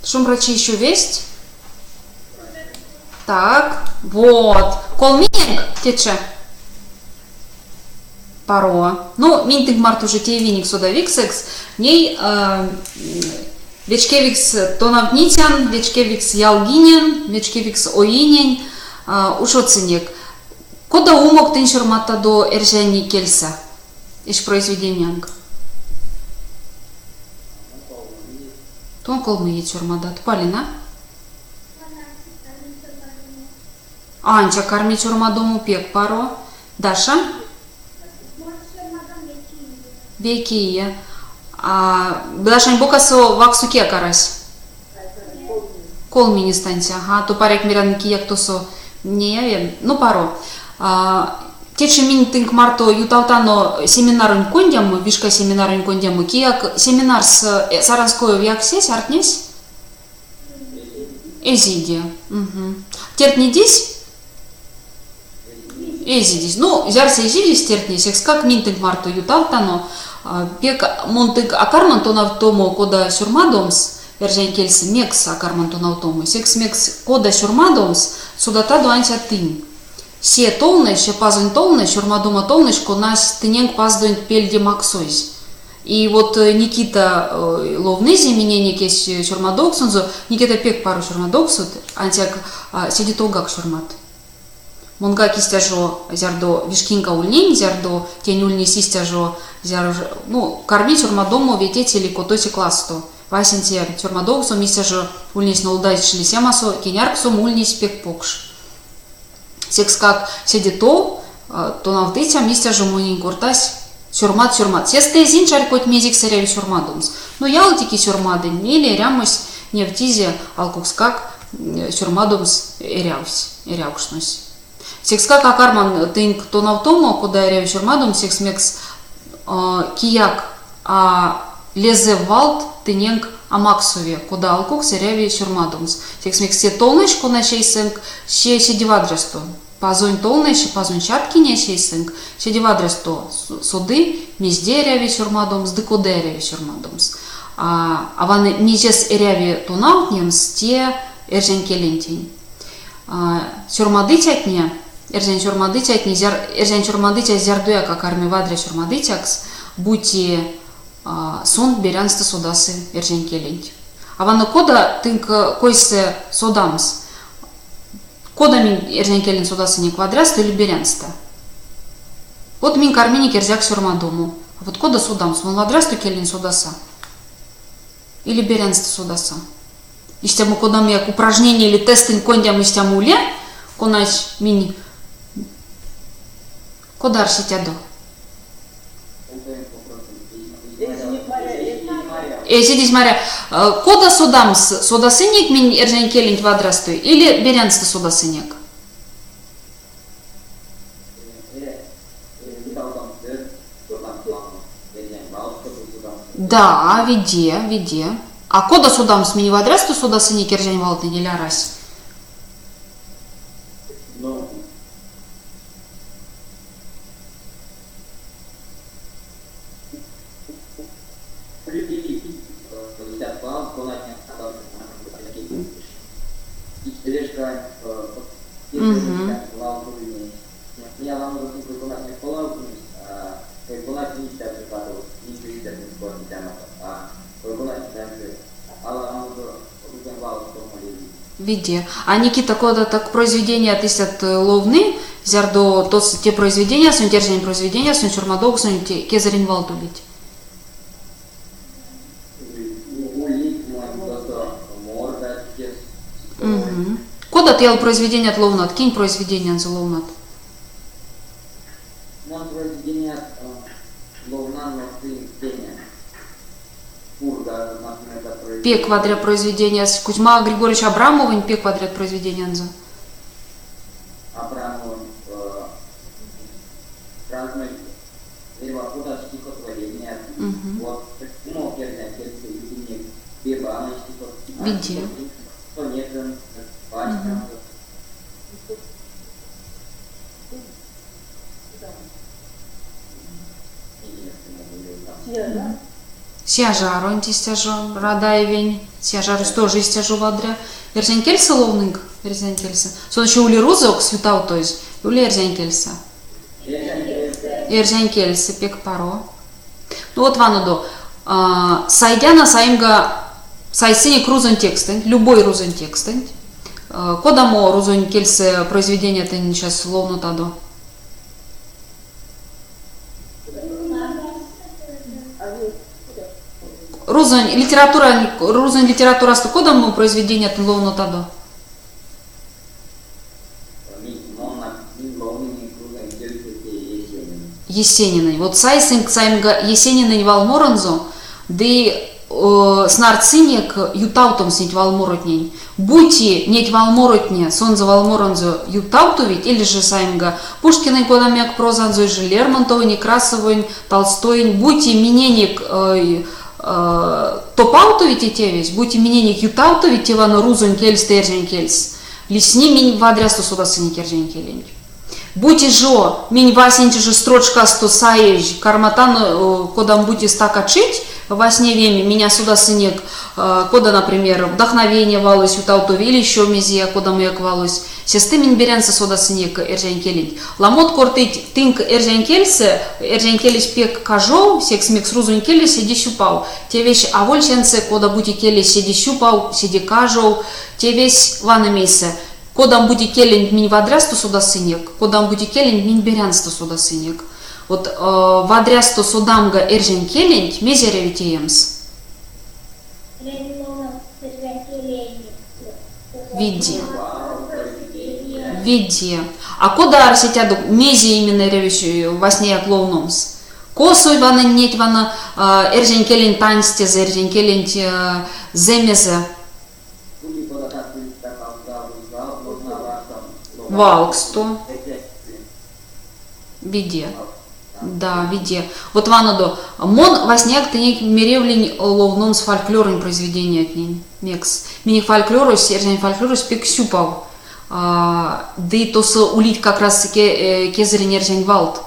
Шумбрачи еще весть. Так, вот. Колминек, течи? Паро. Ну, минь тынк марто уже теевинек содавиксэкс. Ней э, вечкевикс тонавтницян, вечкевикс ялгинень, вечкевикс оинень э, ушодсынек. Кода умок тынь сёрмадтадо эрзянь кельсэ эсь произведениянк? Тон колмо иеть сёрмадат. Полина? Ансяк карми сёрмадомо пек паро. Даша? Вейке ие. А Дашань бокасо вакссо кияк арась? Колминестэнть. Ага, то паряк мерян кияк тосо неяви. Ну, паро. А, течи минь тынк марто ютавтано семинаронь кондямо, вишка семинаронь кондямо. Кияк семинарс э, Саранскоев яксесь, ардтнесь? Эзиде. Угу. Терднидизь? Эзидизь. Ну, зярс эзидизь тердни, секскак минь тынк марто ютавтано. Пек мон тынк а карман тонавтомо, кода сёрмадомс эрзянь кельсэ, мекс а карман тонавтомо. Секс мекс кода сёрмадомс, содатадо ансяк тынь. Се толнэсь, се пазонь толнэсь, сёрмадома толнэсь, конась тыненк паздонть пельде максозь. И вот Никита ловнызе миненек эсь сёрмадовксонзо. Никита пек паро сёрмадовксот, ансяк седе товгак сёрмадт. Монгак истя жо, зярдо вишкинька ульнинь, зярдо тень ульнесь истя жо, зяро, ну, карминь сёрмадомо ветеце или котоце классто. Васенце сёрмадовксом истя жо ульнесь нолдазь Чилисемасо, кенярксом ульнесь пек покш. Секскак седе тов тонавтыцям истя жо монень кортась, сёрмадт, сёрмадт. Сестэ эзинь чарькодть, мезекс эряви сёрмадомс. Но ялатеке сёрмадынь, мейле эрямось невтизе алкукскак сёрмадомс эрявсь, эрявкшнось. Секскак а карман тынк тонавтомо, кода эряви сёрмадомс, секс мекс кияк а лезэв валт тыненк а максови, кода алкукс эряви сёрмадомс. Секс мекс се толнэсь, конась эйсэнк, се седе вадрясто. Пазонь толнэсь, пазонь сяткинесь эйсэнк, седе вадрясто соды, мезде эряви сёрмадомс ды кода эряви сёрмадомс. А, а вана мезес эряви тонавтнемс, те эрзянь келентень. Сёрмадыцятне, эрзянь сёрмадыцятне, эрзянь сёрмадыцясь зярдояк а карми вадря сёрмадыцякс, бути сон беряньстэ содасы эрзянь келенть. А вана кода тынк койсэ содамс, кода минь эрзянь келенть содасынек, вадрясто или беряньстэ? Вот минь карминек эрзякс сёрмадомо. А вот кода содамс, мон вадрясто келенть содаса или беряньстэ содаса? Истямо кодамояк упражнение или тестэнь кондямо истямо уле, конась минь кода арсетядо? Эзидизь маря. Кода содамс, содасынек минь эрзянь келенть вадрясто или беряньстэ содасынек? Да, виде, виде. А кода содамс минь вадрясто содасынек эрзянь валтнэнь или арась? Ну, Угу. Виде. А Никита кода так произведеният истят ловны, зярдо тос те произведениясонть, эрзянь произведениясонть сёрмадовксонть кезэрень валт улить? Угу. Кодат ял произведеният ловнат? Кинь произведениянзо ловнат? Мон произведеният ловнан Пурга, например, Пек вадря произведениясь. Кузьма Григорьевич Абрамовонь пек вадрят произведениянзо. Абрамовонь разной эрьва кодат стихотвореният. Вот умок эрзянь кельсэ ютынек Бебанонь Виде. Сонетэнзэ, пачканзо. Сияжаронть истя жо, Радаевень, Сияжарось тоже истя жо вадря. Эрзянь кельсэ ловнынк? Эрзянь кельсэ. Сон еще ули рузокс ютавтозь, ули эрзянь кельсэ. Эрзянь кельсэ, пек паро. Ну вот ванодо, сайдяно саемга сайсынек рузонь текстэнть, любой рузонь текстэнть. Кодамо рузонь кельсэ произведения тынь сейчас ловнотадо? Рузонь литературань, рузонь литературасто кодамо произведения тынь ловнотадо? Есенинэнь. Вот сайсынк саемга Есенинэнь валморонзо ды снартсынек ютавтомс неть валморотнень. Бути неть валморотне сонзэ валморонзо ютавтовить, или же саемга Пушкинэнь кодамояк прозанзо, или же Лермонтовонь, Некрасовонь, Толстоень, бути миненек топавтовить те тевесь, бути миненек ютавтовить те вана рузонь кельстэ эрзянь кельс, лисни минь вадрясто содасынек эрзянь келенть. Бути жо минь васенце жо строчкасто саезь карматано кодамо-бути стакачить вастневеме, минь а содасынек, кода, например, вдохновение валось ютавтови или еще мезеяк кодамояк валось, сестэ минь беряньсэ содасынек эрзянь келенть. Ламот кортыть тынк эрзянь кельсэ, эрзянь келесь пек кажов, секс мекс рузонь келесь седе сюпав. Тевесь аволь сеньсэ, кода-бути келесь седе сюпав, седе кажов. Тевесь вана мейсэ. Кодамо-бути келенть минь вадрясто содасынек, кодамо-бути келенть минь берянсто содасынек. Вот вадрясто содамга эрзянь келенть мезе эряви теемс? Виде. Виде. А кода арсетядо, мезе именно эряви васняяк ловномс? Косо вана неть вана эрзянь келенть танстезэ, эрзянь келенть зэмезэ? Валксто. Виде. Да, виде. Вот ванодо, мон васняяк тыненк меревлинь ловномс фольклоронь произведениятнень. Мекс? Минек фольклорось, эрзянь фольклорось пек сюпав. Ды тосо улить как раз кезэрень эрзянь валт.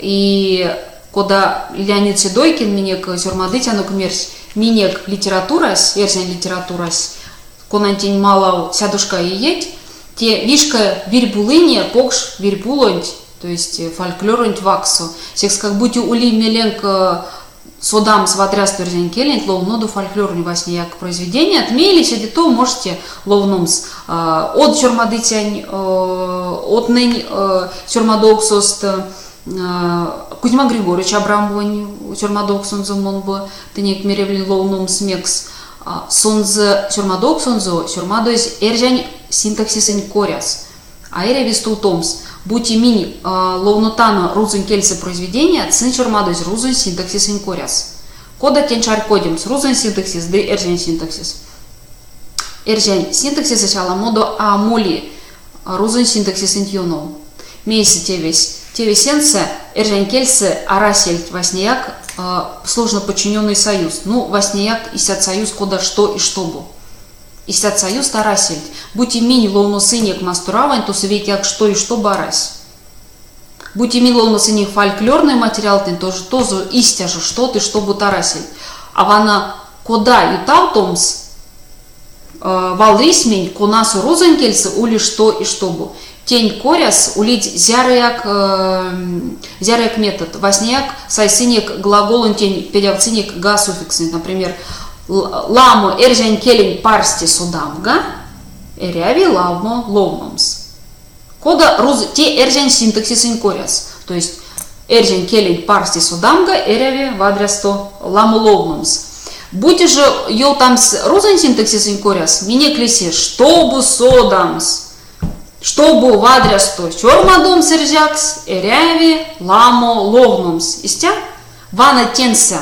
И кода Леонид Седойкин минек сёрмадыцянок мерсь, минек литературась, эрзянь литературась, конантень малав сядошка иеть, те вишка вирьпулыне покш вирьпулонть, то есть фольклоронть вакссо. Секскак бути ули меленк содамс вадрясто эрзянь келенть, ловнодо фольклоронь васняяк произведеният, мейле седе тов можете ловномс од сёрмадыцянь, одтнэнь сёрмадовксост, Кузьма Григорьевич Абрамовонь сёрмадовксонзо мон бы тыненк меревлинь ловномс мекс. Сонзэ сёрмадовксонзо сёрмадозь эрзянь синтаксисэнь коряс. А эряви стувтомс, бути минь ловнотано рузонь кельсэ произведеният, сынь сёрмадозь рузонь синтаксисэнь коряс. Кода тень чарькодемс, рузонь синтаксис ды эрзянь синтаксис? Эрзянь синтаксисэсь аламодо а моли рузонь синтаксисэнть ёнов. Мейсэ тевесь? Тевесэнзэ эрзянь кельсэ арасельть васняяк сложно подчиненный союз. Ну, васняяк истят союз, кода что и штобу. Истят союзт арасельть. Бути минь ловносынек Мастораванть, тосо вейкеяк что и штобу арась. Бути минь ловносынек фольклорной материалтнэнь, тоже тозо истя жо что-то и штобу арасель. А вана кода ютавтомс валрисьменть, конасо рузонь кельсэ ули что и штобу. Тень коряс улить зярыяк, зярыяк метод. Васняяк сайсынек глаголонтень педявтсынек га суффиксэнть. Например, ламо эрзянь келень парсте содамга, эряви ламо ловномс. Кода руз те эрзянь синтаксисэнь коряс. То есть эрзянь келенть парсте содамга эряви вадрясто ламо ловномс. Бути жо ёвтамс рузонь синтаксисэнь коряс, минек лиси штобу содамс, штобу вадрясто сёрмадомс эрзякс, эряви ламо ловномс. Истя? Вана теньсэ.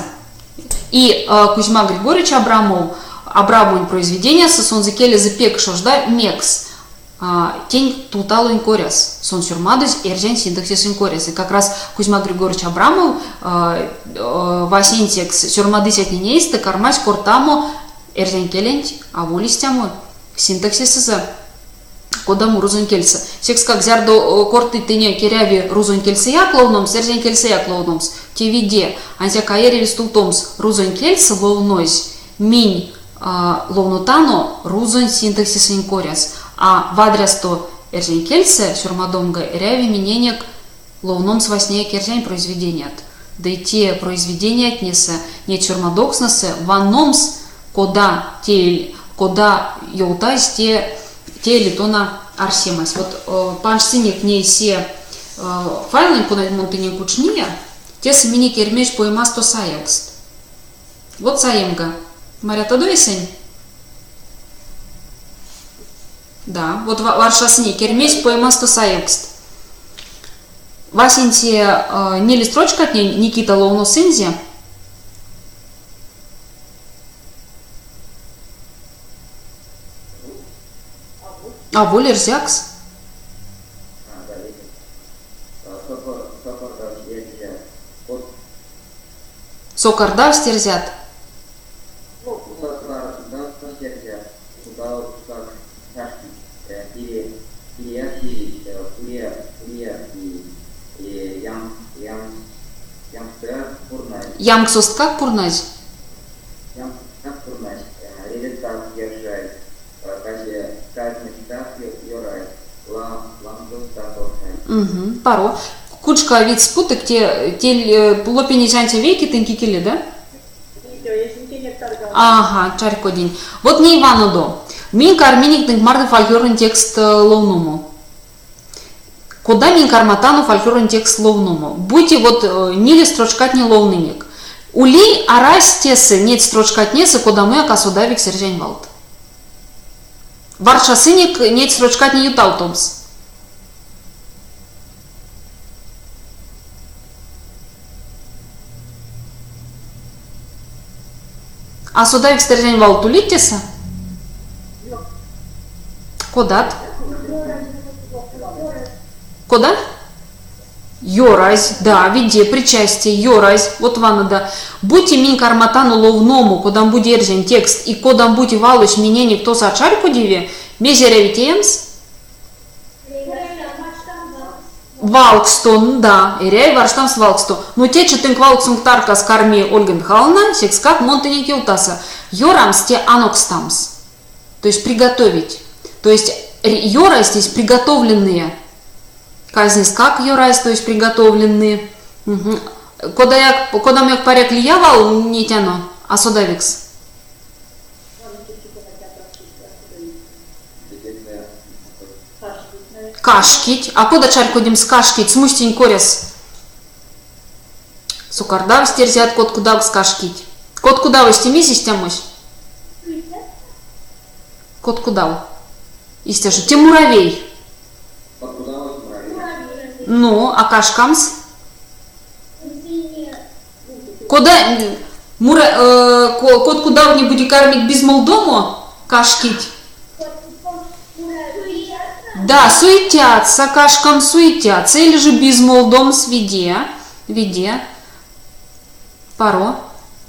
И Кузьма Григорьевич Абрамов, Абрамовонь произведениясо сонзэ келезэ пек шожда мекс. Тень тувталонь коряс. Сон сёрмадозь эрзянь синтаксисэнь коряс. И как раз Кузьма Григорьевич Абрамов васенцекс сёрмадыцятнень эйстэ кармась кортамо эрзянь келенть аволь истямо синтаксисэзэ. Кодамо рузонь кельсэ. Секскак, зярдо кортыть тенек, эряви рузонь кельсэяк ловномс, эрзянь кельсэяк ловномс. Те виде. Ансяк а эряви стувтомс, рузонь кельсэ ловнозь минь ловнотано рузонь синтаксисэнь коряс, а вадрясто эрзянь кельсэ сёрмадомга эряви миненек ловномс васняяк эрзянь произведеният. Ды те произведениятнесэ, неть сёрмадовкстнэсэ ванномс, кода те, кода ёвтазь те, те или тона арсемась. Вот панжсынек ней се файлонть, конань мон тыненк кучния, тесэ минек Эрьмезь поэмасто саевкст. Вот саемга. Марятадо эсень? Да, вот варштасынек Эрьмезь поэмасто саевкст. Васенце ниле строчкатнень Никита ловносынзе. Аволь эрзякс? Сокордавсть эрзят. Ямксосткак пурназь? Угу, паро. Куншка видьс путык те, те лопинесь ансяк вейке тынк икеле, да? Ага, чарькодинь. Вот ней ванодо. Минь карминек тынк марто фольклоронь текст ловномо. Кода минь карматано фольклоронь текст ловномо? Бути вот ниле строчкатне ловнынек. Ули арась тесэ неть строчкатнесэ кодамояк асодавикс эрзянь валт? Варчасынек неть строчкатне ютавтомс. А содавикс эрзянь валт улить тесэ? Кодат? Кода? Ёразь, да, виде, причастие, ёразь. Вот ванодо. Бути минь карматано ловномо кодамо-бути эрзянь текст и кодамо-бути валось миненек тосо а чарькодеви, мезе эряви теемс? Валксто, да, эряви варштамс валксто. Но течи тынк валксонк таркас карми Ольга Михайловна, секскак мон тыненк ёвтаса. Ёрамс те анокстамс. То есть приготовить. То есть ёра здесь приготовленные. Казнескак ёразь, то есть приготовленные. Угу. Кодаяк, кодамояк паряк лия вал нетяно, а содавикс. Кашкить. А кода чарькодемс кашкить? Смустень коряс. Сокордавсть эрзят, коткудавкс кашкить. Коткудавось те мезе истямось? Коткудав. Истя жо. Те муравей. Ну, а кашкамс? Кода мура, э, коткудав не буде кармить безмолдомо кашкить? Да, суетятся, кашкам суетятся, или же безмолдомс виде, виде. Паро.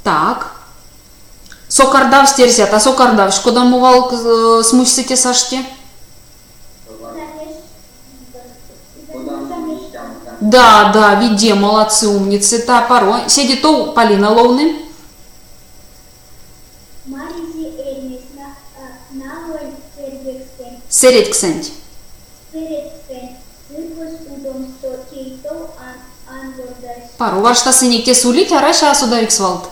Так. Сокордавсть эрзят, а сокордавсть, кодамо вал э, смустьсэ те саште? Да, да, виде, молодцы, умницы. Та паро. Седе тов Полина ловны. Маризе Эрьмезь налонь сэредьксэнть. Сэредьксэнть. Сэредьксэнть сыргозсь удомсто тей-тов ангордась. Паро, варштасынек, тесэ улить арась а содавикс валт?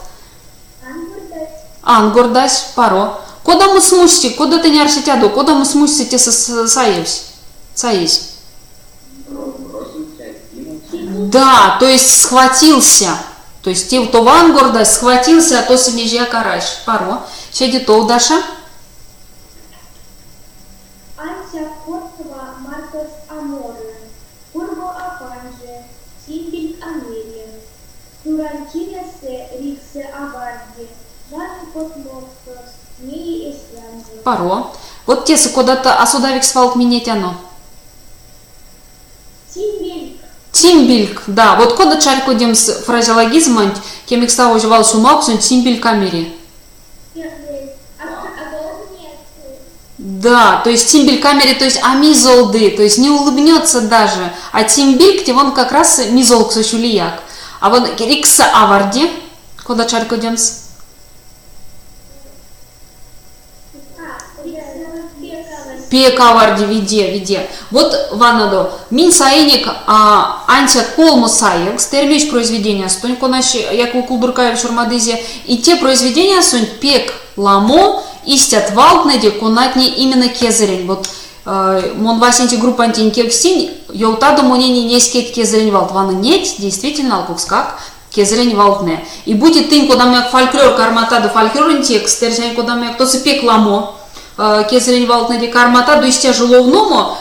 Ангордась. Ангордась, паро. Кодамо смусти, кода тынь арсетядо, кодамо смусти тесэ саевсь? Саезь. Да, то есть схватился. То есть те, кто ангордась, схватился, а то мезеяк арась. Паро. Седе тов, Даша. Ансяк котова мартост а моры, курго а панжи, цимбельк а мери, Сурань чиресэ риксэ аварди, жаны потмаксос, неи эськанзо. Паро. Вот тесэ кодат асодавикс валт минетяно. Цимбельк. Цимбельк, да. Вот кода чарькодемс фразеологизманть, кемекставозь валсюлмавксонть цимбельк а мери. Да, то есть тимбиль камере, то есть а мизолды, то есть не улыбнется даже. А тимбиль, где вон как раз мизолксось улияк. А вон риксэ аварди, кода чарькодемс? Пек аварди, виде, виде. Вот ванодо. Минь саинек а, ансяк колмо саевкст, Эрьмезь произведениястонть, конась Яков Кулдуркаев сёрмадызе, и те произведениясонть пек ламо истят валтнэде, конатне именно кезэрень. Вот мон васенце группантень кевкстинь, ёвтадо монень инескеть кезэрень валт. Ваны неть, действительно, алкукскак, кезэрень валтнэ. И бути тынь кодамояк фольклор карматадо фольклоронь текст, эрзянь кодамояк, тосо пек ламо кезэрень валтнэде карматадо истя жо ловномо,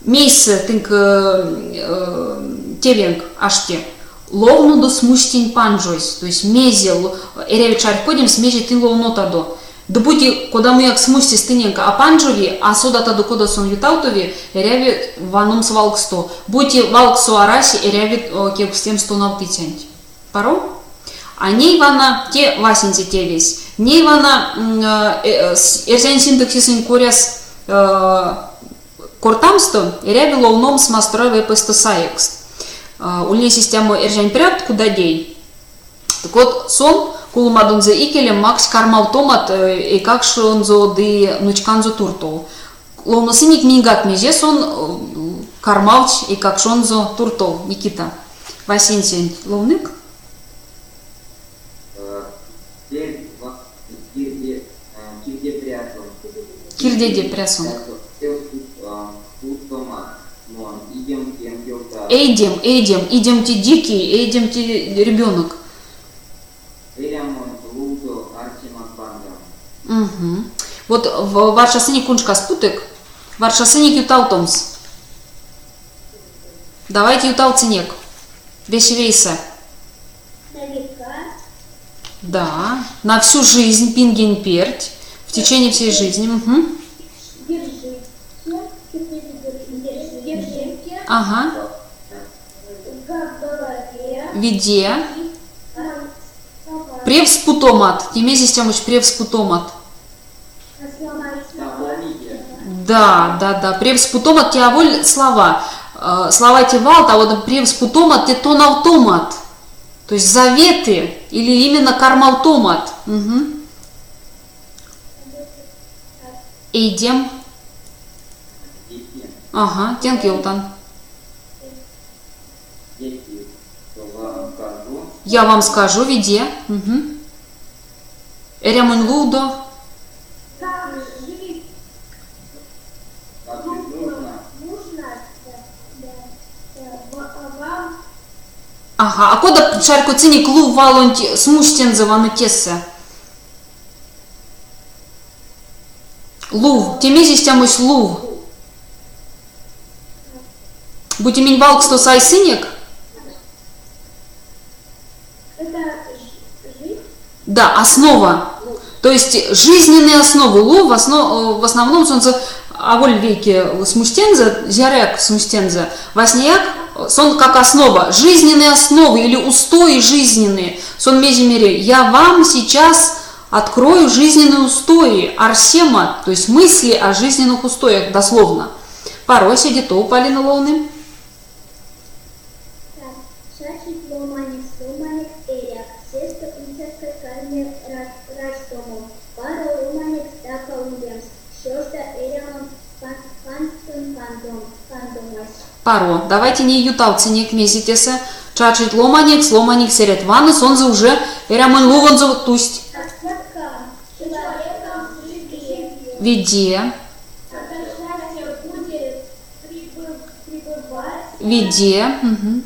мейсэ тынк тевенк ашти. Ловнодо смустень панжозь, то есть мезе эряви чарькодемс, мезе тынь ловнотадо. Ды бути кодамояк смустесь тыненк а панжови, а содатадо кода сон ютавтови, эряви ваномс валксто. Бути валксо арась, эряви кевкстемс тонавтыцянть. Паро? А ней вана те васенце тевесь. Ней вана эрзянь синтаксисэнь коряс кортамсто эряви ловномс Масторава эпоссто саевкст. Ульнесь истямо эрзянь прявт Кудадей. Так вот, сон куломадонзо икеле макссь кармавтомат эйкакшонзо ды нуцьканзо туртов. Ловносынек миньгак мезе сон кармавтсь эйкакшонзо туртов. Никита, васенценть ловнык? Кирдеде прясонк. Эйдем, эйдем, идем те дикий, эйдем те ребенок. Угу. Вот варшасынек куншкас путык, варшасынек ютавтомс. Давайте ютавтсынек. Весе вейсэ. Да, на всю жизнь пингень перть, в течение всей жизни. Угу. Ага. Виде. Превс путомат. Те мезе истямо превс путомат. Да, да, да. Превс путомат те аволь слова. Слова те валт, а вот превс путомат те тонавтомат. То есть заветы или именно кармавтомат. Угу. Эйдем. Ага, тенк ёвтан. Я вам скажу, виде. Угу. Эрямонь лувдо. Ага, а кода чарькодьсынек лув валонть смустензэ ваны тесэ? Лув. Те мезе истямось лув? Бути минь валксто сайсынек? Да, основа. То есть жизненные основы лув в, основ, в основном сонзэ аволь вейке смустензэ, зярыяк смустензэ. Васняяк сон как основа, жизненные основы или устои жизненные. Сон мезе мери, я вам сейчас открою жизненные устои, арсема, то есть мысли о жизненных устоях, дословно. Паро, седе тов, Полина ловны. Чачить ломанекс, ломанекс эряк, сестэ уцяска карми раштомо. Паро ломанекс стака улемс, шожда эрямонть канстонь кандомась. Паро. Давайте ней ютавтсынек мезе тесэ. Чачить ломанекс, ломанекс эрят. Ваны сонзэ уже эрямонь лувонзо тусть. Виде. Виде. Угу.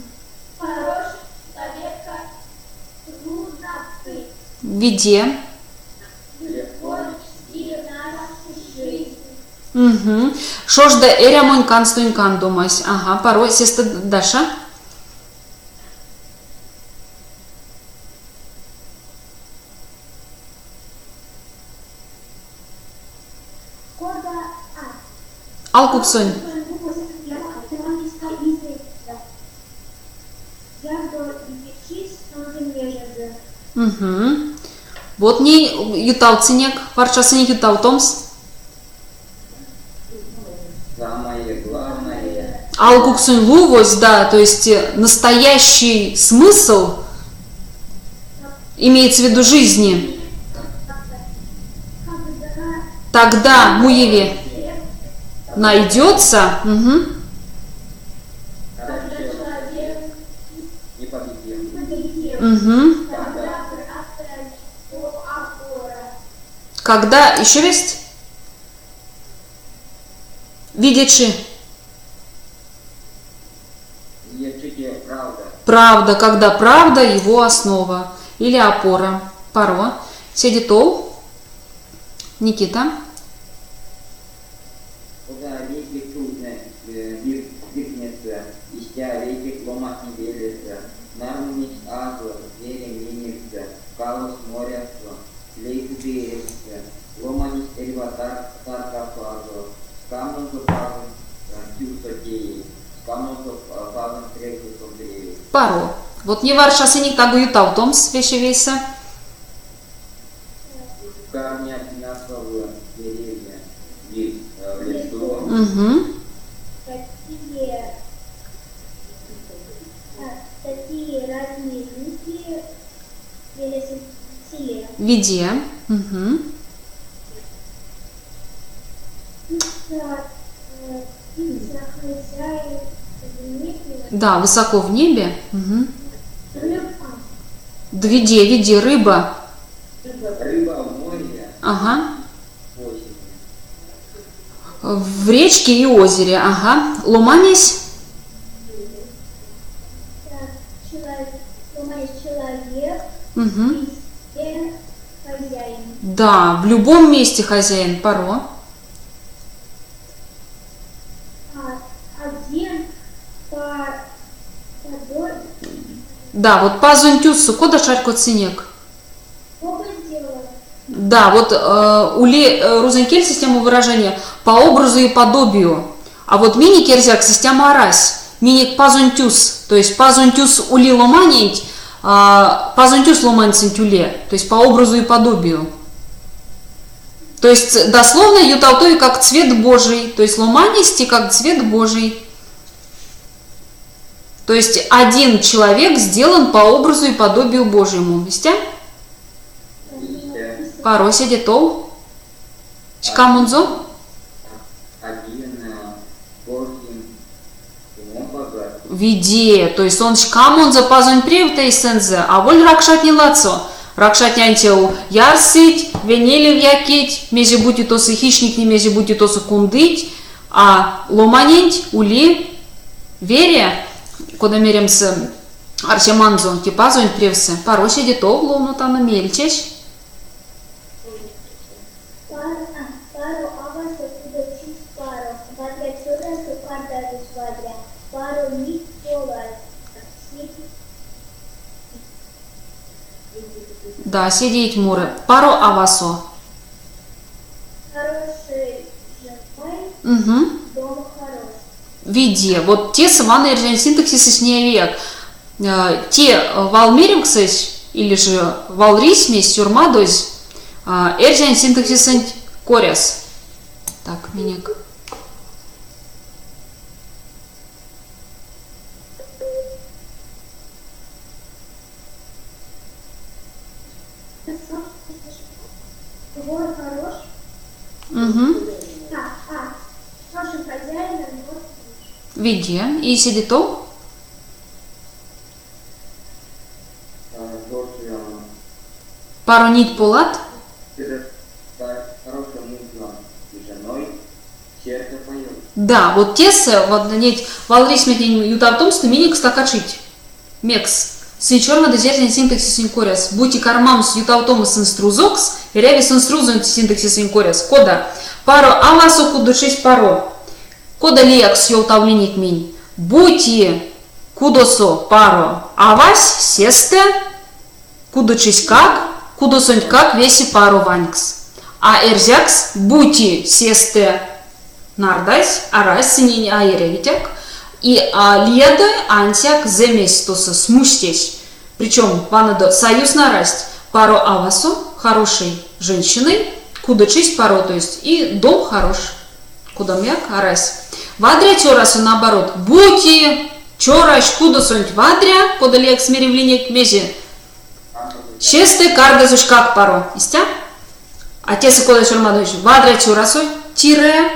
Виде. Угу. Шожда эрямонь канстонь кандомась. Ага, паро. Сестэ Даша. Алкуксонь. Угу. Вот ней ютавтсынек, варчасынек ютавтомс. Алкуксонь лувось, да, то есть настоящий смысл имеется в виду жизни. Тогда муеви найдется. Угу. Угу. Когда, еще есть? Видячи. Правда, когда правда его основа или опора. Паро. Седе тов. Никита. Кода вейке чувтнэ виртнесэ, истя вейке ломантне велесэ, нармунесь азор, вере менельсэ, калось морясо, лейсэ ды эрьксэ, ломанесь эрьва таркасо азор, ськамонзо Пазонть тюссо теезь, ськамонзо Пазонть превсэ сон превей. Паро. Вот не варчасынек таго ютавтомс весе вейсэ. Кармят мясо в деревне, вирь, в лесу. Угу. Такие, такие разные люди в селе. Виде. Угу. Птица, птица хозяин в небе. Да, высоко в небе. Угу. Рыба. Виде, виде, рыба. Рыба в море. Ага. Осенью. В речке и озере, ага. Ломанесь? Так, человек, ломанесь человек, Угу. везде хозяин. Да, в любом месте хозяин, паро. А, один по подобию. Да, вот пазонь тюссо, кода чарькодьсынек. Оба сделал. Да, вот ули рузонь кельсэ истямо выражения по образу и подобию. А вот минек эрзякс истямо арась. Минек пазонь тюс, то есть пазонь тюс ули ломаненть, пазонь тюс ломаньсэнть уле, то есть по образу и подобию. То есть дословно ютавтови как цвет Божий, то есть ломанесь как цвет Божий. То есть один человек сделан по образу и подобию Божьему. Истя? Паро седе тов. Ськамонзо? Один Божьим умом богат. Виде, то есть сон ськамонзо пазонь прев тейсэнзе, аволь ракшатне ладсо. Ракшатне ансяк ярсыть, венелев якить, мезе бути тосо хищниктне, мезе бути тосо кундыть, а ломаненть ули вере, кода меремс арсеманзо, те пазонь превсэ. Паро седе тов ловнотано меельцесь. Паро авасо кудочись паро, вадря цёрасо кардазось вадря, паро нить полат, Да, седееть моры. Паро авасо. Хорошей женой Угу. дом хорош. Виде. Вот тесэ вана эрзянь синтаксисэсь неявияк. Те валмеревксэсь или же валрисьмесь сёрмадозь эрзянь синтаксисэнть коряс. Так, минек. Двор хорош. Угу. Хороший хозяин, двор хорош. Виде. И седе тов. Паро нить полат. Хорошим мужем и женой сердце поет. Да, вот тесэ, вот неть валрисьметнень ютавтомсто минек стакачить. Мекс. Сынь сёрмадозь эрзянь синтаксисэнь коряс. Бути кармамс ютавтомо сынст рузокс, эряви сынст рузонь синтаксисэнь коряс. Кода? Паро авасо кудочись паро. Кода лиякс ёвтавлинек минь? Бути кудосо паро авась, сестэ кудочиськак, кудосонтькак весе паро ванькс. А эрзякс бути сестэ нардазь, арась, сыненст а эрявитяк, и лияды ансяк зэмесь тосо смустесь. Причем ванодо союзна арасть паро авасо, хорошей женщиной, кудочись паро, то есть и дом хорош. Кудомояк арась. Вадря цёрасо наоборот. Бути цёрась кудосонть вадря, кода лиякс меревлинек, мезе? Сестэ кардазоськак паро. Истя? А тесэ кода сёрмадозь? Вадря цёрасо тире,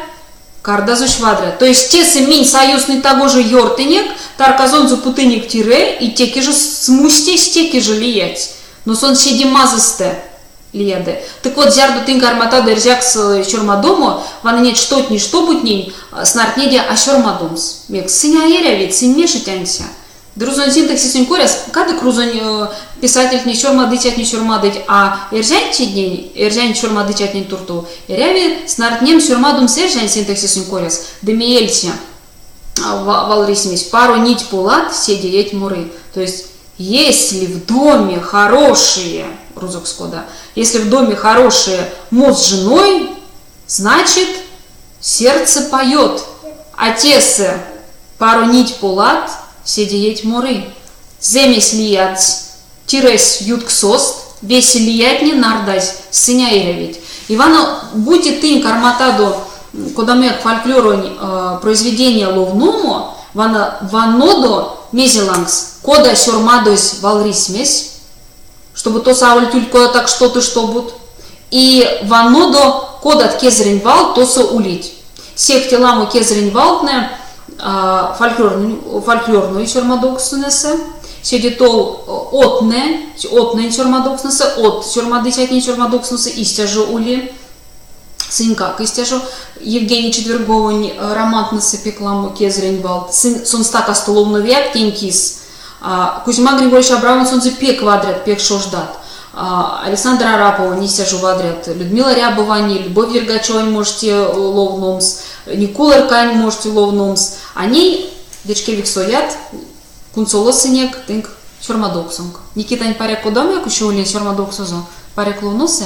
кардазось вадря. То есть тесэ минь союзной того же ёртынек, тарказонзо путынек тире, и теке же смустесь теке же лиядсь. Но сон седе мазыстэ лияды. Так вот, зярдо тынь карматадо эрзякс сёрмадомо, вана неть штотне, штобутнень снартнеде а сёрмадомс. Мекс? Сынь а эрявить, сынь мешить ансяк. Ды рузонь синтаксисэнь коряс, кадык рузонь писательтне, сёрмадыцятне сёрмадыть, а эрзянь эрзянь сёрмадыцятнень туртов эряви снартнемс сёрмадомс эрзянь синтаксисэнь коряс ды меельце валрисьмесь паро нить полат, седееть моры. То есть, если в доме хорошие, рузокс кода, если в доме хорошие муж с женой, значит, сердце поет. А тесэ паро нить полат, седееть моры. Зэмесь лиядсь, тирэсь ютксост, весе лиятне нардазь, сынь а эрявить. И вана бути тынь карматадо кодамояк фольклоронь произведения ловномо, вана ваннодо мезе лангс, кода сёрмадозь валрисьмесь, чтобы тосо аволь ульть кода так что-то штобут, и ваннодо кодат кезэрень валт тосо улить. Сехте ламо кезэрень валтнэ фольклорной сёрмадовкстнэсэ, седе тов одтнэ, одтнэнь сёрмадовкстнэсэ, од сёрмадыцятнень сёрмадовкстнэсэ истя жо ули. Сыньгак истя жо Евгений Четверговонь романтнэсэ пек ламо кезэрень валт. Сынь сон стакасто ловновияк тень кис. Кузьма Григорьевич Абрамов сонзэ пек вадрят, пек шождат. Александр Араповонь истя жо вадрят. Людмила Рябовань, Любовь Дергачевань можете ловномс, Никул Эркань можете ловномс. А ней вечкевикс оят, кунсолосынек тынк сёрмадовксонк. Никитань паряк кодамояк ещё ули сёрмадовксозо? Паряк ловносы?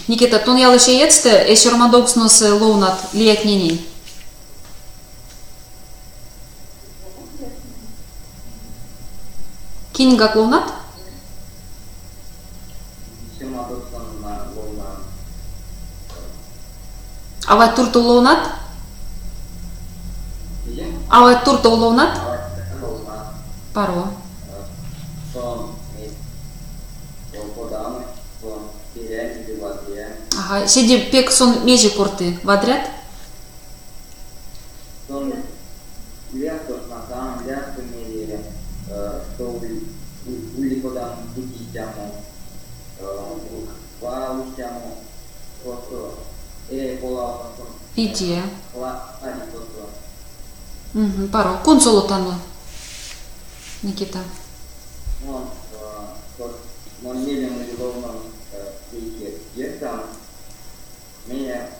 Никита, тон яла сеедьстэ эсь сёрмадовкстнэсэ ловнат лиятненень? Киньгак ловнат? Авать туртов ловнат? Авать туртов ловнат? Паро. Ага, седе пек сон мезе корты? Вадрят? Сон лиясто шнатан, лиясто мейле, што ули кодамо бути истямо, ва истямо, косо эряви полавтомс. Виде. Угу, паро. Кунсолотано, Никита. Мон, мон мелем ули ловномс вейке пьесам, Мейле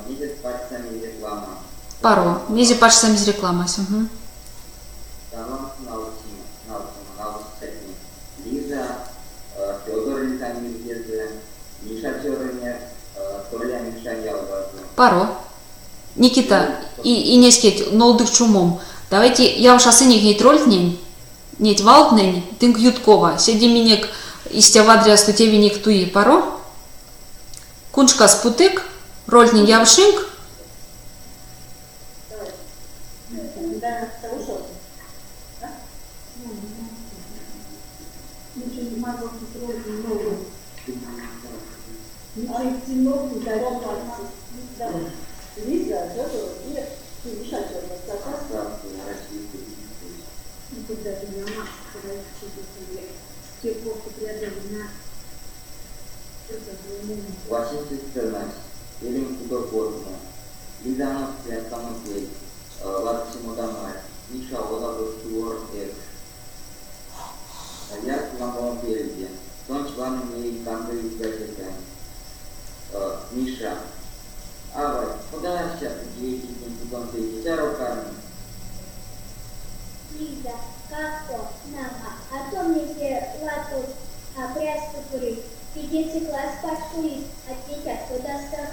мезе пачтямизь реклама. Паро. Мезе пачтямизь рекламась. Угу. Талант налксема, налксицятне. Лиза, Федор Лизань мирдезэ, Миша цёрыне, Толя Мишань ялгазо. Паро. Никита, и инескеть, нолдык чумом. Давайте явшасынек неть рольтнень, неть валтнэнь тынк юткова. Седе минек истя вадрясто тевенек туи. Паро? Куншкас путык, рольтнень явшинк. Васенце сценась, велень кудо потмо. Лиза аноксты ярсамопель, ладси модамарть, Миша озадо стувор экшс. Ярсы ламбамо пельде. Сонсь ваны ней кандовить газетанть. Миша. Авай, кода арсят, деятельтнень кудонтень зяро карми? Лиза. Кавто, нама, а то мезе ладсо а пряс путурить. Пятице класс пачколить, а тетят кода сак.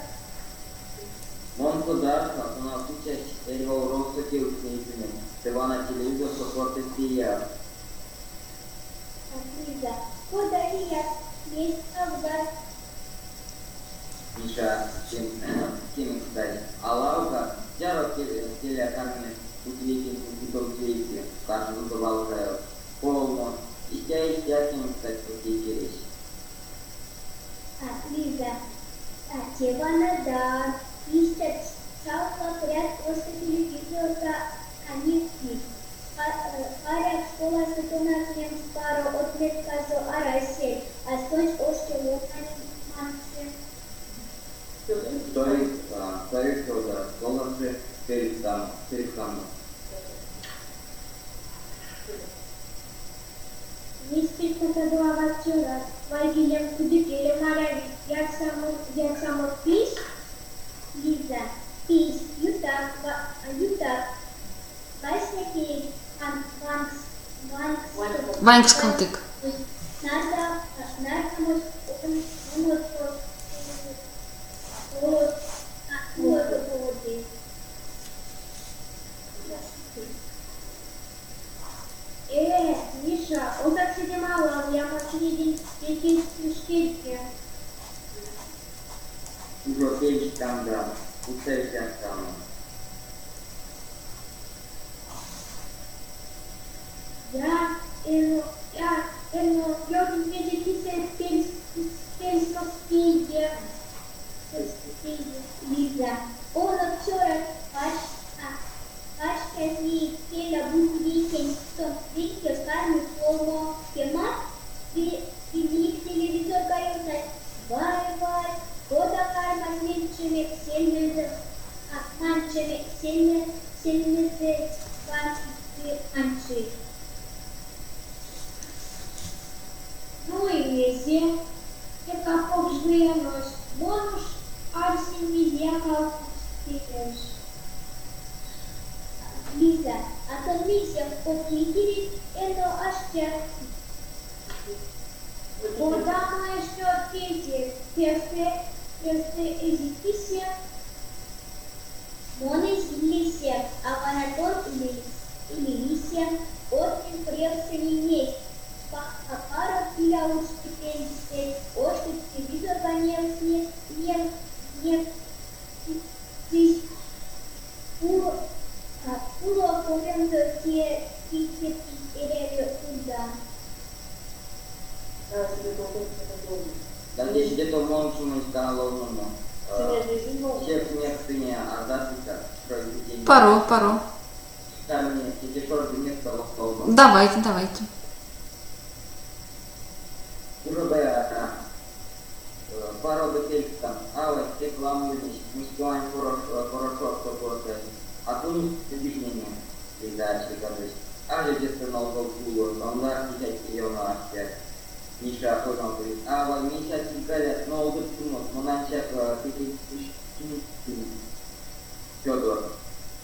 Мон содаса, тонавтыцясь эрьва уроксо кевкстни эйсэнек, ды вана телевизорсо кортыть теяк. Лиза, кода лият, мезть авардят? Миша кемекстась. А лавка, зяро келя карми бути вейкентень путовить вейке, каршонзо вал саевсь. Колмо. Истя, истя, кемекстась од тейтересь. А, Лиза, а те вана да, истят чавка прят оштё телевизорсо а невтить. Паряк, школасо тонавтнемс паро отметказо арасель, а сонсь оштё ломаненть манчи. Старик, старик Федор, школасо пелькстамо. Мезть пелькстатадо ават-цёрат, вайгеленк кудыкеле марявить, ярсамот пись? Лиза, пись, ютак, ютак, васня пееть Ванькскавтык. Нардамось оносо пулосо поводезь. Э-э, Миша, озак седе малав, яма чинеденть пекеть пешкедьке. Ужо пенчть кандан, уцясь ярсамо. Я эно, я эно, ёвтнить мезе кисэ пельсмос пейде. Лиза, оно цёрась пачтясь ней, келя, бути вейкенть путомс вейке, карми колмо. Кемат? Ды мик телевизорга ёвтась: Вай, вай, кода кармась менчеме сельмензэ, манчеме сельмесэть ванты ды манчи. Ну и мезе? Те а покш зыянось, мон уш арсинь мезеяк алкукс теемс. Лиза, а тон мейсэ од тейтересь эно аштят? Кодамо эштё од тейтерь, тевстэ эзить лисе? Мон эзинь лисе, а вана тон иля лисе, одтнэнь превсэ ней мезть, апарот иля учне пельдест, оштё телевизорга невтьсызь пуло корёнсо те тейтерьканть эряви пурда. Да седе тов мон чумонь ловномо. Секс мекс тынь а ардасыця произведениянть. Паро, паро. Карми седе шождынестэ ловномс. Давайте, давайте. Ужодоя паро ды пелькстамс. Авась, пек ламо ульнесь муськемань порошоксо кортась, а тонсь пижнеме. Лиза ачелгадозь. Азё тестэ нолгов пуло, тонгак тетять ёно аштят. Миша оймавтылизе. Авай, мейс ацирьгалят, нолдык тумот, мон ансяк пекеть пештинь. Федор.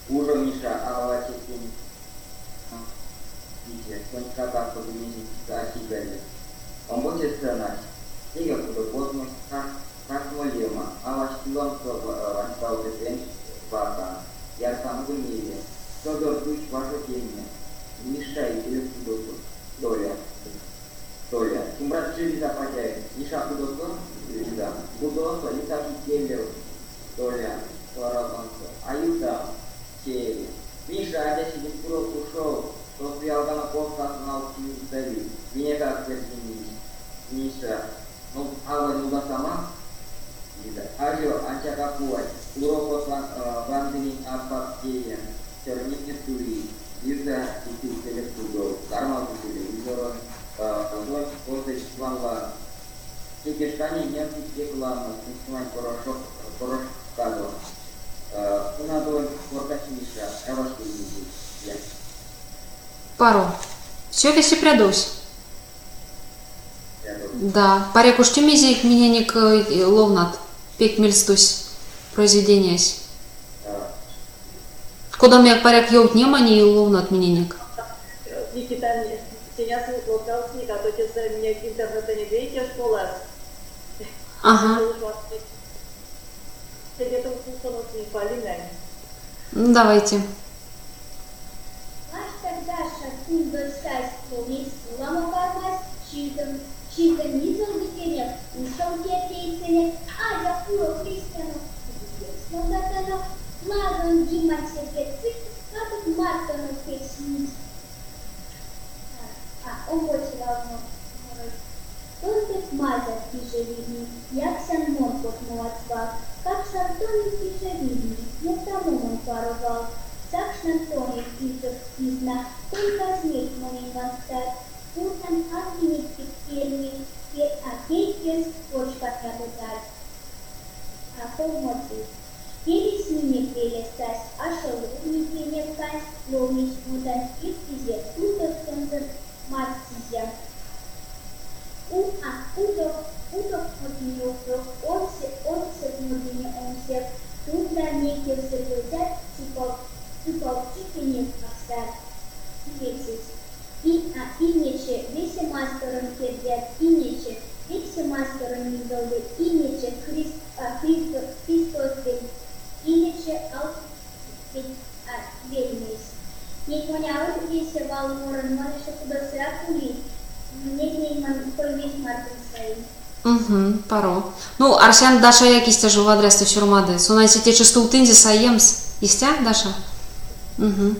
Ужо, Миша, авать эсень кисэ, сонськак а соды мезень кисэ ацирьгали. Омбоце сценась. Теке кудо потмось, каштмолема. Авась ки лангсо ванськавты пенчть, вакан. Ярсамодо мейле. Федор тусь важодеме. Миша икеле кудосо. Толя. Толя. Шумбрачи, Лиза патяй! Миша кудосо? Лиза. Кудосо, ютак икелев. Толя. Лангсо. А ютан. Сеери. Миша, адя седе курок ушов, тосо ялганок оскасо налксеме ютавить. Минекак тердимизь. Миша. Ну, авай нолдасамак? Лиза. Азё, ансяк а кувать. Урокот вандынень апак тее. Цёрынетне туить. Лиза лиси икеле кудов. Кармавты телевизоронть озыть диван лангс. Теке шкане невтить реклама муськемань порошкадо, конадонть кортась Миша, авась тейнезель. Паро. Всё, весе прядовсь. Прядовсь. Да. Паряк оштё мезеяк миненек ловнат? Пек мельс тусь произведениясь. Кодамояк паряк ёвтнема ней ловнат миненек? Никита, теня лоткавтсынек, а то тесэ минек интернетэнек вейке школас. Ага. Седе тов кулсоносынек Полинань. Ну, давайте. Варштак, Даша, тундось сась, ловнесь ламо кармась, чизэ мизолды тенек, ушов терди эйсэнек, адя курок листяно, кудыкелькс нолдатано, Лазонь Димань серьгедьсынь, кадык мартонок кекшнить. А омбоце валморось. Тон пек мазат, пиже видьме, яксян мон потмоват свал. Капшан тонеть, пиже видьме, ёвтамо мон паро вал. Сакшнан тонеть инжекс кизна, тон казнеть монень ванстат. Пурнан пангинеть кептерне, а кедьгес кочкан ягодат. А колмоцесь. Телесь минек велес сась, ашо ловне тенек кандсь, ловнесь моданть киртизе, тундостонзо мадстизе. У а уток, уток модине уток, овсе, овсе модине омсек, тунда мекев сыргозят, сюпав, сюпавчи тенек максат. Нилецесь. И а Инечи, весе масторонть кирдят, Инечи, весе масторонть мизолды, Инечи, Христ, а Христо, Христос вельмесь, Инечи, алкукс ведь а вельмесь. Неть монь авольть весе валморон, мон эштё кудосояк улить, нетнень мон кой-мезть мартон саинь. Угу, паро. Ну, арсян, Дашаяк истя жо вадрясто сёрмады. Сон ансяк течи стувтынзе саемс. Истя, Даша? Угу.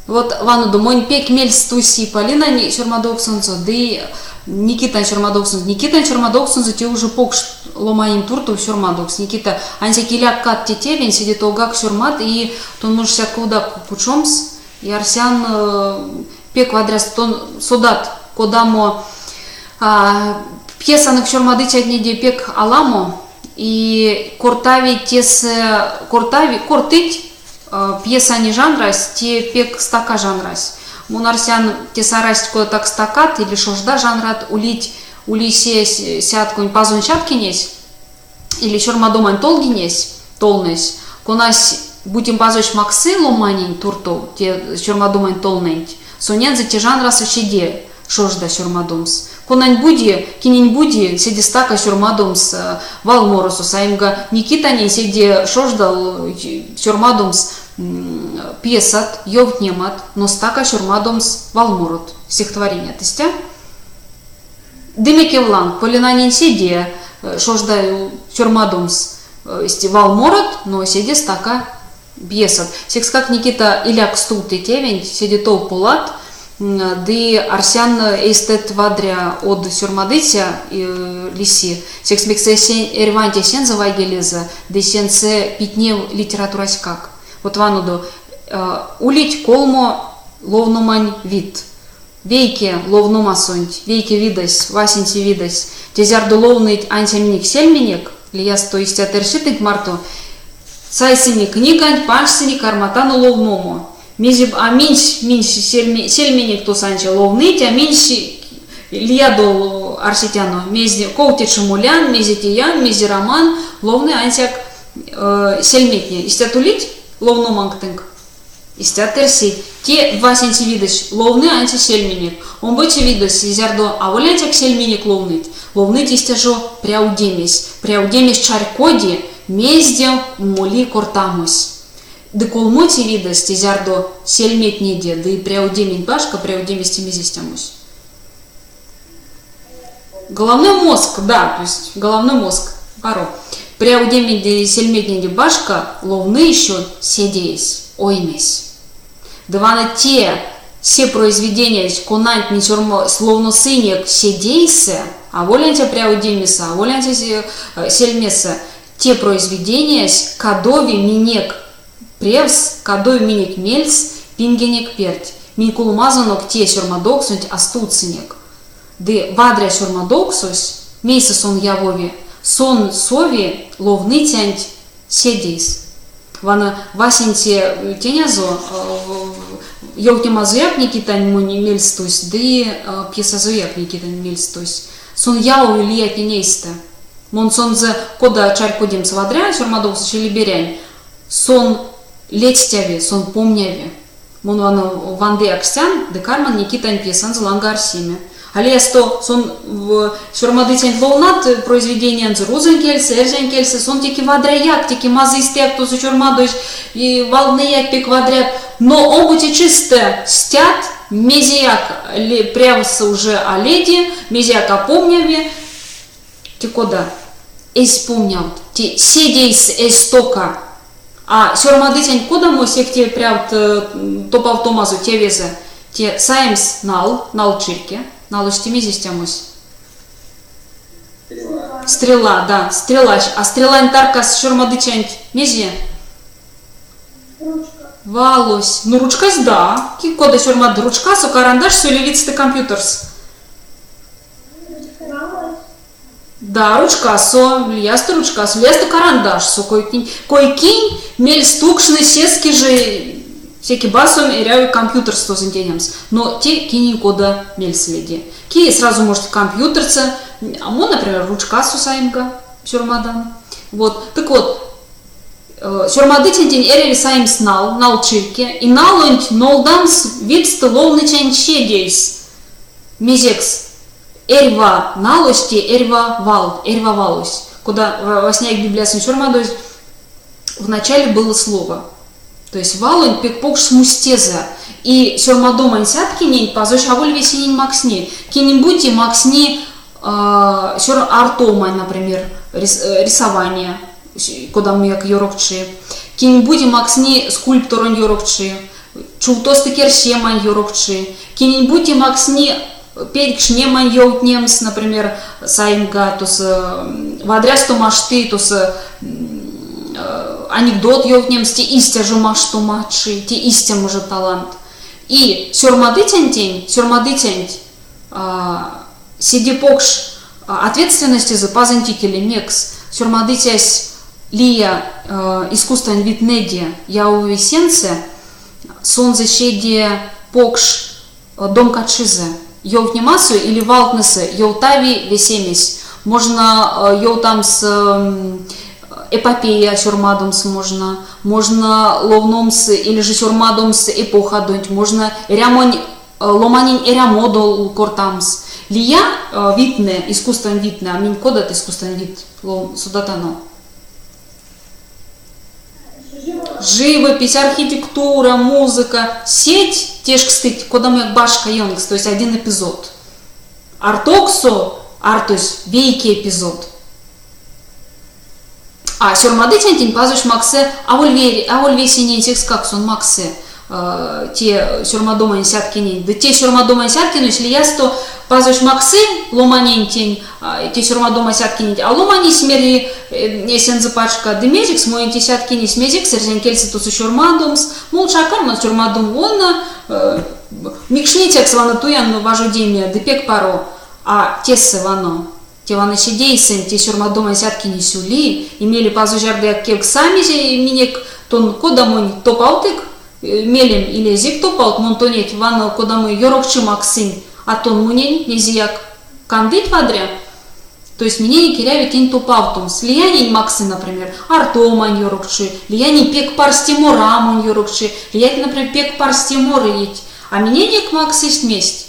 Вот, ванодо, монь пек мельс тусь и Полинань сёрмадовксонзо, ды Никитань сёрмадовксонзо. Никитань сёрмадовксонзо те уже покш ломанень туртов сёрмадовкс. Никита, ансяк иляк кадт те тевенть, седе товгак сёрмадт, и тон можешь сяткоудак кучомс. И арсян, пек вадрясто тон содат, кодамо пьесанок сёрмадыцятнеде пек аламо, и кортави тесэ, кортави, кортыть пьесань жанрась, те пек стака жанрась. Мон арсян, тесэ арасть кодатак стакат или шожда жанрат, улить ули се сятконь пазонь сяткинесь или сёрмадомань толгинесь, толнэсь, конась бути пазось максы ломанень туртов те сёрмадомань толнэнть, сонензэ те жанрасо седе шожда сёрмадомс. Конань буди, кинень буди седе стака сёрмадомс валморосо, саемга, Никитанень седе шожда сёрмадомс пьесат, ёвтнемат, но стака сёрмадомс валморот, стихотвореният. Истя? Ды мекевланг, Полинанень седе шожда сёрмадомс валморот, но седе стака пьесат. Секскак, Никита, иляк стувт те тевенть, седе тов поладт, ды арсян эйстэть вадря од сёрмадыця лиси. Секс мекс эрьванть эсензэ вайгелезэ ды эсензэ питнев литератураськак. Вот ванодо, улить колмо ловномань видт. Вейке ловномасонть, вейке видэсь, васенце видэсь, те зярдо ловныть ансяк минек сельменек, лиясто истят эрсить марто, сайсынек книганть, панжсынек, карматано ловномо. Мезе а минсь, минсь сельменек тосанча ловныть, а минсь лиядо арсетяно, мезе, ков течи молян, мезе теян, мезе раман, ловны ансяк сельметне. Истят улить ловноманк тынк? Истят эрсить. Те васенце видэсь ловны ансяк сельменек. Омбоце видэсь, зярдо аволь ансяк сельменек ловныть, ловныть истя жо пряудемесь. Пряудемесь чарькоди, мезде моли кортамось. Ды колмоце видэсь, те зярдо сельметнеде ды пряудементь башка пряудемесь те мезе стямось. Головной мозг, да, то есть головной мозг, паро. Пряудемеде сельметнеде башка ловны еще седеесь, оймесь. Ды вана те се произведениясь, конанть минь ловносынек седейсэ, аволь ансяк пряудемесэ, аволь ансяк сельмесэ, те произведениясь кадови минек превс, кадови минек мельс пингенек перть. Минь куломазонок те сёрмадовксонть а стувтсынек. Ды вадря сёрмадовксось, мейсэ сон явови, сон сови ловныцянть седейс. Вана васенце тенязо ёвтнемазояк Никитань монь мельс тусь, ды пьесазояк Никитань мельс тусь. Сон явови лиятнень эйстэ. Мон сонзэ кода чарькодемс вадря сёрмадовксось или берянь, сон ледстяви, сон помняви. Мон вана ванды акстян ды карман Никитань пьесанзо ланга арсеме. А лиясто сон сёрмадыцянть ловнат произведениянзо рузонь кельсэ, эрзянь кельсэ, сон теке вадряяк, теке мазыйстэяк тосо сёрмадозь, и валтнэяк пек вадрят. Но омбоце чистэ стят, мезеяк прявс уже а леди, мезеяк а помняви, те кода? Эзь помнявт, те седейс эзь тока. А сёрмадыцянть кодамо сехте прявт топавтомазо тевезэ? Те саемс нал, налчирьке. Налось те мезе истямось? Стрела. Стрела, да, стрелась. А стрелань таркас сёрмадыцянть мезе? Ручка. Валось. Ну, ручкась, да. Ки кода сёрмады ручкасо, карандашсо или видсты компьютерс? Валось. Да, ручкасо, лиясто ручкасо, лиясто карандашсо, кой-кинь, кой-кинь мельс тукшны сеске же секе басом эряви компьютерс тозонь тейнемс. Но те кинень кода мельс леди. Ки сразу может компьютерсэ, а мон, например, ручкасо саемга сёрмадан. Вот. Так вот, сёрмадыцянтень эряви саемс нал, налчирьке, и налонть нолдамс видстэ ловныцянть седейс. Мезекс? Эрьва налось те эрьва вал, эрьва валось. Кода васняяк Библиясонть сёрмадозь, в начале было слово. То есть валонть пек покш смустезэ. И сёрмадомань сяткиненть Пазось аволь весенень максни. Кинень-бути максни сёр артомань, например, рисование, кодамояк ёрокчи. Кинень-бути максни скульпторонь ёрокчи, чувтосто керсемань ёрокчи. Кинень-бути максни пейтькшнемань ёвтнемс, например, саемга, тосо вадрясто машты, тосо анекдот ёвтнемс, те истя жо маштомачи, те истямо жо талант. И сёрмадыцянтень, сёрмадыцянть седе покш ответственностезэ Пазонть икеле, мекс сёрмадыцясь лия искусствань видтнэде явови сеньсэ, сонзэ седе покш домкачизэ. Ёвтнемасо или валтнэсэ ёвтави весемесь. Можна ёвтамс эпопея сёрмадомс можно, можно ловномс или же сёрмадомс эпохадонть, можно эрямонь ломанень эрямодо кортамс. Лия видтнэ, искусствань видтнэ, а минь кодат искусствань видт содатано? Живопись, архитектура, музыка, сеть тешкстыть кодамояк башка ёнкс, то есть один эпизод. Артоксо артозь вейке эпизод. А сёрмадыцянтень Пазось максы аволь верь, аволь весенень, секскак сон максы те сёрмадомань сяткиненть. Ды те сёрмадомань сяткинесь лиясто Пазось максы ломанентень те сёрмадома сяткиненть, а ломанесь мери эсензэ пачка, ды мезекс монь те сяткинесь, мезекс эрзянь кельсэ тосо сёрмадомс, молча карман сёрмадом вона, микшницякс вана туян важодеме, ды пек паро, а тесэ вано. Те вана седейсэнть, те сёрмадомань сяткинесь ули, и мейле Пазось зярдояк кевкстьсамизь минек, тон кодамонь топавтык мелем или эзик топавт, мон тонеть вано кодамо ёрокчи максынь, а тон монень мезеяк кандыть вадря? То есть миненек эряви тень топавтомс. Лиянень максы, например, артомань ёрокчи, лиянень пек парсте морамонь ёрокчи, лиятне, например, пек парсте морыть, а миненек макссть мезть?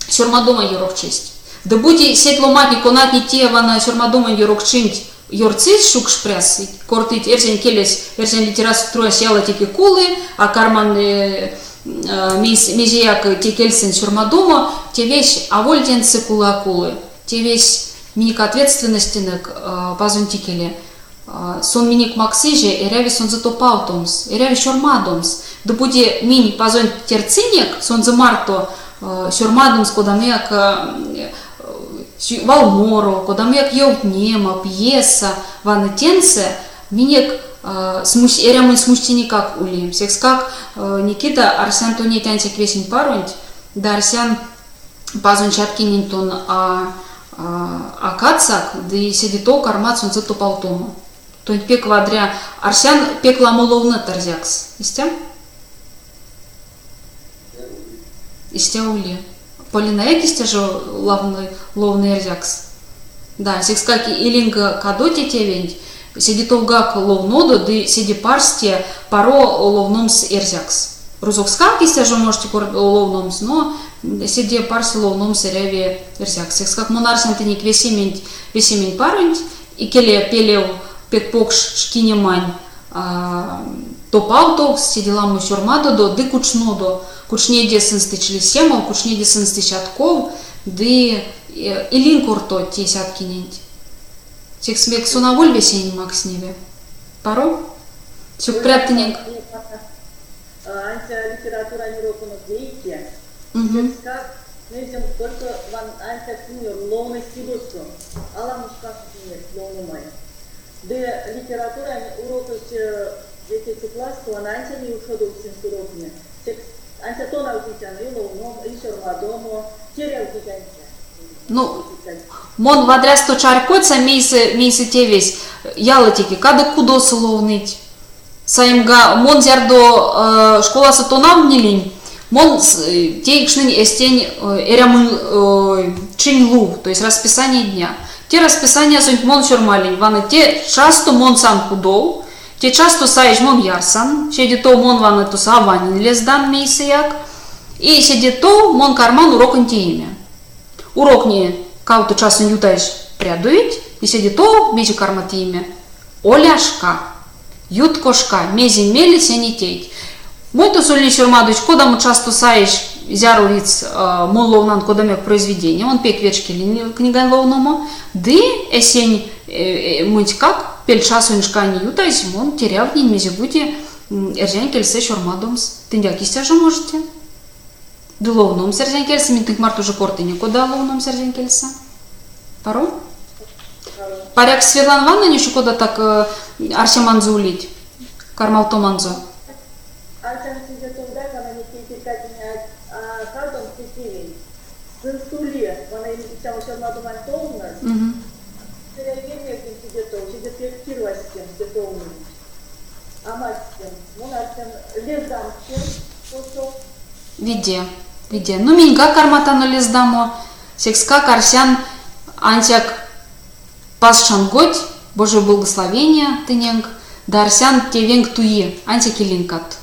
сёрмадомань ёрокчист. Ды бути сеть ломантне, конатне те вана сёрмадомань ёрокчинть ёрцызь шукшпряс, кортыть эрзянь келесь, эрзянь литературась ялатеке кулы, а карман мезеяк те кельсэнть сёрмадомо, тевесь аволь теньсэ кулы а кулы. Тевесь минек ответственностенек Пазонть икеле. Сон минек максызе, эряви сонзэ топавтомс, эряви сёрмадомс. Ды бути минь Пазонть тердсынек сонзэ марто сёрмадомс кодамояк валморо, кодамояк ёвтнема, пьеса, ваны теньсэ, минек эрямонь смустенекак ули. Секскак, Никита, арсян тонеть ансяк весень паронть, ды арсян Пазонь чаткиненть тон а а кадсак, ды седе тов кармат сонзэ топавтомо. Тонть пек вадря, арсян, пек ламо ловнат эрзякс. Истя? Истя ули. Полинаяк истя жо ловны, ловны эрзякс. Да, секскак илинк кадо те тевенть, седе товгак ловнодо ды седе парсте паро ловномс эрзякс. Рузокскак истя жо можете ловномс, но седе парсте ловномс эряви эрзякс. Секскак мон арсян тенек весементь, весемень паронть, икеле пелев пек покш шкинемань топавтовкс, седе ламо сёрмадодо ды кучнодо. Кучнеде сынст Чилисемав, кучнеде сынст Сятков ды илинк орто те сяткиненть. Секс мекс сон аволь весенень максневи. Паро? Сюкпря тыненк. Ансяк литературань уроконок вейке. Секскак мезем только ван ансяк ловность кудосо. Аламошка сутнек ловномань. Ды литературань урокось ветеце классто, ансяк не ушодовсь сынст урокне. Секс ансяк тонавтнетяно и ловномо, и сёрмадомо, терявтнить ансяк. Ну, мон вадрясто чарькодьса, мейсэ, мейсэ тевесь. Ялатеке, кадык кудосо ловныть. Саемга, мон зярдо школасо тонавтнилинь, мон теекшнинь эстень эрямонь чинь лув, то есть расписание дня. Те расписаниясонть мон сёрмалинь, ваны, те шасто мон сан кудов, те часто саезь мон ярсан, седе тов мон ваны тосо аванень лездан мейсэяк, и седе тов мон карман уроконь тееме. Уроктне кавто часонь ютазь прядовить, и седе тов мезе карма тееме? Оля шка. Ютко шка, мезе мель сень тейть. Мон тосо ульнесь сёрмадозь, кодамо часто саезь зяро видс мон ловнан кодамояк произведения, мон пек вечкилинь книгань ловномо, ды эсень монськак пельчасонь шкань ютазь мон терявтнинь мезе-бути эрзянь кельсэ сёрмадомс. Тыньгак истя жо можете. Ды ловномс эрзянь кельсэ, минь тынк марто уже кортынек, кода ловномс эрзянь кельсэ. Паро? Паряк, Светлана Ивановна еще кода так арсеманзо улить, кармавтоманзо? Арсян седе товдак, вана неть тейтерькатне а кадомс те тевенть. Сынст ули, вана истямо сёрмадомань толнэсь. Эряви невтемс седе тов, седе пек кирвазтемс те толнэнть. А мадстемс. Мон арсян лездамс тенст косо. Виде, виде. Ну, миньгак карматано лездамо. Секскак арсян ансяк Пазчангодть, Божие благословения тыненк, ды арсян тевенк туи, ансяк илинкат.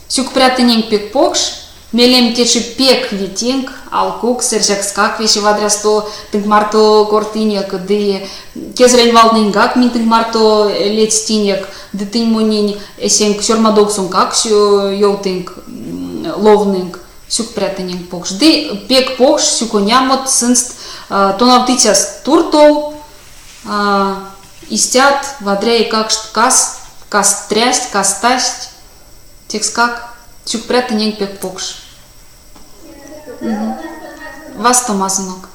Сюкпря тыненк пек покш, мелем течи пек витинк, алкукс, эрзякскак весе вадрясто тынк марто кортынек, ды кезэрень валтнэньгак минь тынк марто ледстинек, ды тынь монень эсенк сёрмадовксонкак ёвтынк, ловнынк. Сюкпря тыненк покш. Ды пек покш сюконямот сынст тонавтыцяст туртов. Истят вадря эйкакшт кастрясть, кастасть. Секскак сюкпря тыненк пек покш. Вастомазонок.